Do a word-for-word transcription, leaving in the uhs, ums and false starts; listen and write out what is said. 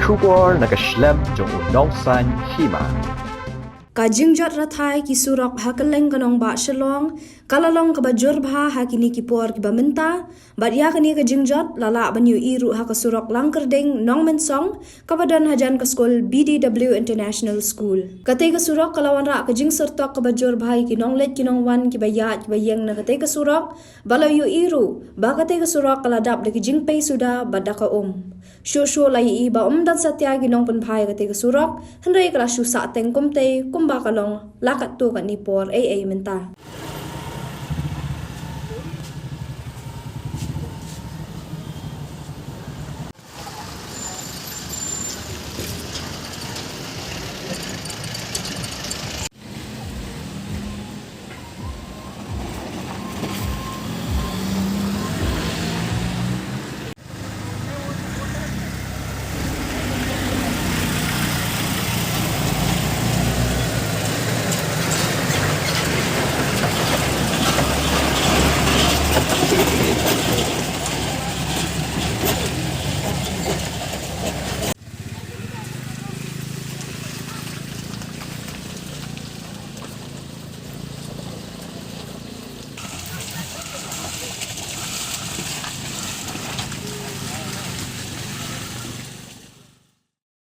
Khubor na ka shlem jong u Nongsaiñ Hima. Ka jingjot rathai ki surok ha kylleng ka nongbah Shillong ka la long kaba jur bha ha kine ki por kiba mynta, bad ïa kane ka jingjot la lah ban ïohi ruh ha ka surok Langkyrding Nongmynsong kaba don hajan ka skul B D W International School. Katei ka surok ka la wanrah ka jingsyrtok kaba jur bha ïa ki nongleit ki nongwan kiba ïaid kiba ïeng na katei ka surok, ba la ïohi ruh ba katei ka surok ka la dap da ki jingpei suda bad da ka um. Shuh shuh la ïohi ba ym don satia ki nongpynbha ïa katei ka surok, hynrei ka la shu sahteng kumtei kumba ka long la katto katne por ei ei mynta.